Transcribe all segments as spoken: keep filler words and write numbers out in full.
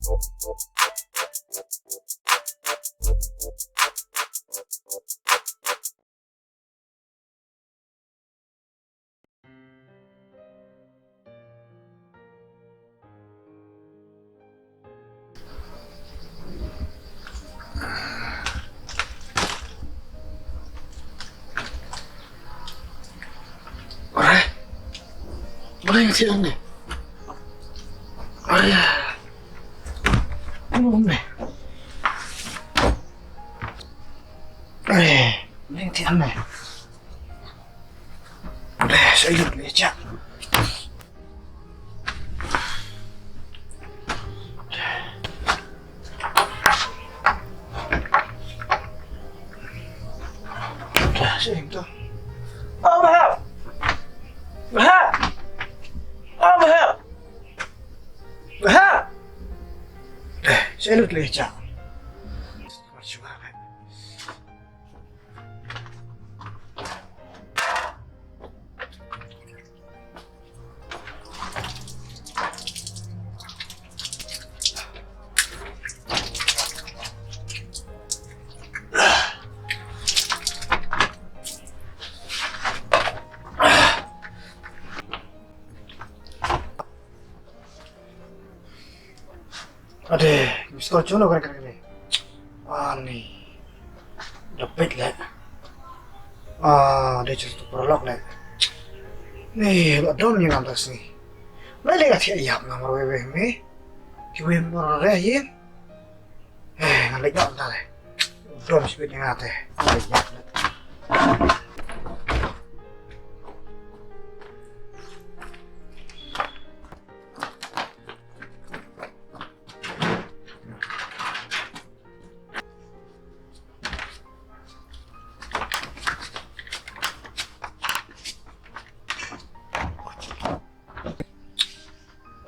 Alright. Boleh ngasih ni. Alright. Alright. Boleh ngasih ni. Alright, saya boleh cak. Dah, sini tu. Oh, Bahar. Bahar. Oh, Bahar. Bahar. Dah, saya boleh cak. Ade, miss call jong no kane kane. Ani. Da peit leh. Ah, da just tu paralok leh. Ni, la don ïa nga mynta ka sngi. Balei leh ka thiah ïap nga marwei wei me. Kiwei marwei ïa. Eh, nga leit noh mynta leh. Don shibit ïa nga te. Nga leit ïap leh.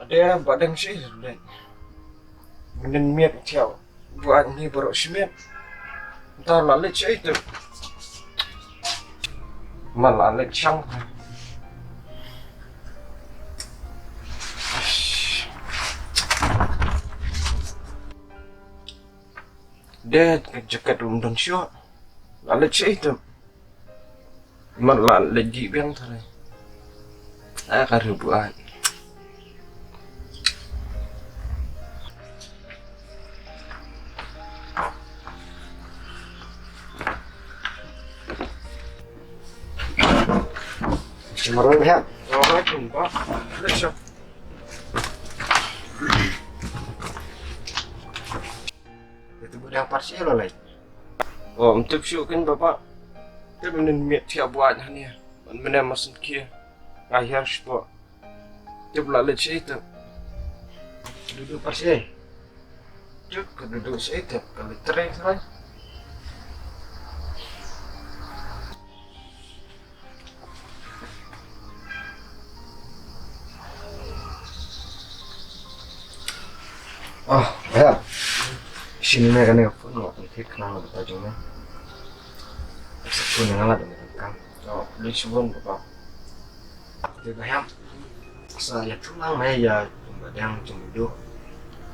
Ade ba dang shi leh. Mynnin miet thiaw. Buat ni baroh shi miet. Ntar la leit shi tu. Ma la leit shang. Dad, ka jakat um don shuh. La leit shi tu. Ma la leit di biang tare. A ka rubuan. Shi marwei biang. Oh, hai kumpa. Leit shi. Itu budak parsi lo lai. Oh, ym tip shuh kin baba. Tip mynnin miet thiah buaid hane. Mynnin masan kia. Nga hiar shibun. Tip la leit shi tip. Dudu parsi. Tip ka dudu shi tip ka leit trei trei. Oh, ya. Sini me kane ka phone, no, kan thik khnang ba ta jong me. Sa phone nga la da me kam. Oh, leit shibun baba. Te ba hiam. Sa ïathuh lang me ïa jong ba dang jong ba duh.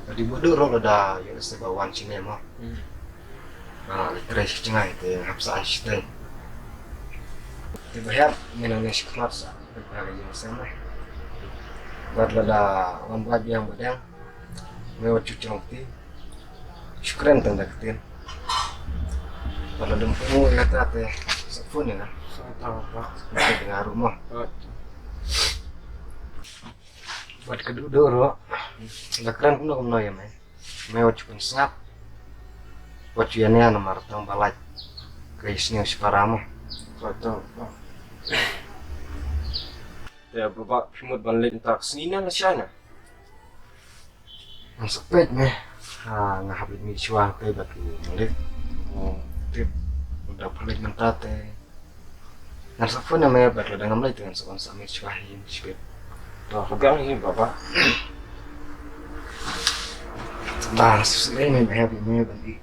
Ba dei ba duh ruh lada ïoh sa ba wan shane mo. Hmm. Nga la leit trei shi jngai te ngam sa ai shi te. Te ba hiam, me nangne shi khmat sa. Ba ka ïoh sa me. Bad lada wan ba biang ba dang. Me wat shu jrong kti. Shukran tang da ktien. Bad lada ym pynmih ïa kata te sa phone ïa nga. Sa ta ba. Nga te nga ruh mo. Right. Bad ka duh duh ruh. Nga kren kumno kumno ïa me. Me wat shu pynsngap. Wat shu ïania namar tang ba lait. Ka isngi shipara mo. Right, tang. Te baba phi mut ban leit mynta ka sngi ne lashai ne? Ngan sa peit me. Ha, nga hap leit mih shuwa te bad u Malik. Oh, tip. Lada phi leit mynta te. Ngan sa phone ïa me bad lada ngam leit te ngan sa wan sa mih shuwa hi shibit. To, phew gang hi baba. Ba, shisha me me hap ïa me ban ïeh.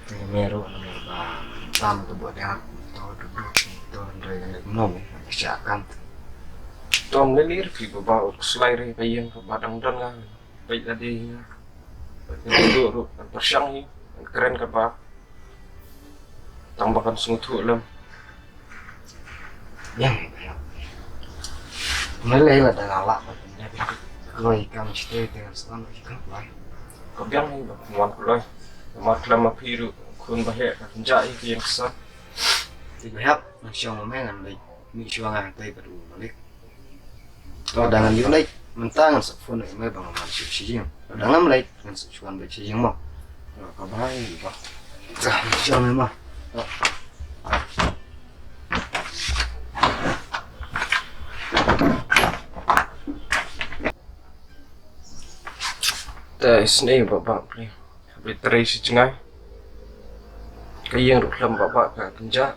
Te me ruh namar ba tam te ba dang to duh duh to hynrei ngan leit kumno me. Ka shah kan. To me leit phi baba, u khuslai re ka ïing kaba dang don nga. Peit lade nga. Ngan duh ruh, ngan pyrshang hi, ngan kren katba tang ba kan sngewthuh lem. Ïa, ïa. Mele la da la la ba pynjah ïa ka kloi kam shatei te ngan sngewbha ïa ka kloi. Ka biang hi ba wan kloi. Namar khlem ma phi ruh khun ba heh ka pynjah ïa ka ïing ka sem. Te ba heh ngan shong ma me ngan leit mih shuwa nga hangtei bad u malik. Lada ngan ïoh leit mynta ngan sa phone ïa me ba nga man shuh sha ïing. Lada ngam leit ngan sa shu wan beit sha ïing mo. Ka bha hi ba. Ka sha me mo. Te isnei ba ba pli. Hap leit trei shi jngai. Ka ïing ruh khlem ba ba ka pynjah.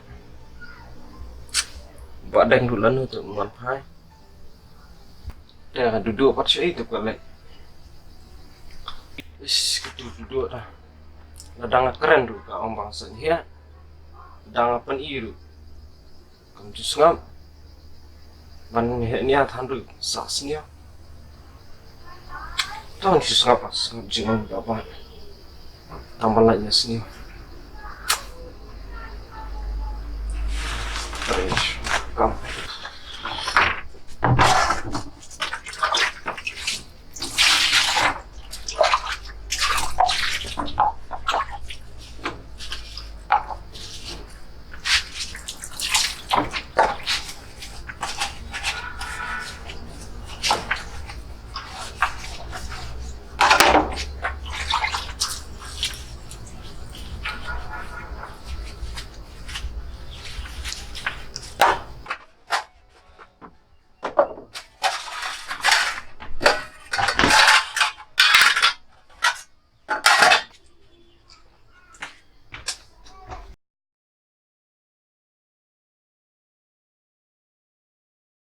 Ba dang ruh lano te mon phai. Te ka dudu pat shi tu ka leh. Is ka tu dudu ta. La dang kren ruh ka ong bang san hia. Dang pyn i ruh. Kam ju sngap. Ban heh nia than ruh sa snia. Tang ju sngap sngap jingong ba ba. Tang ban lait nia snia.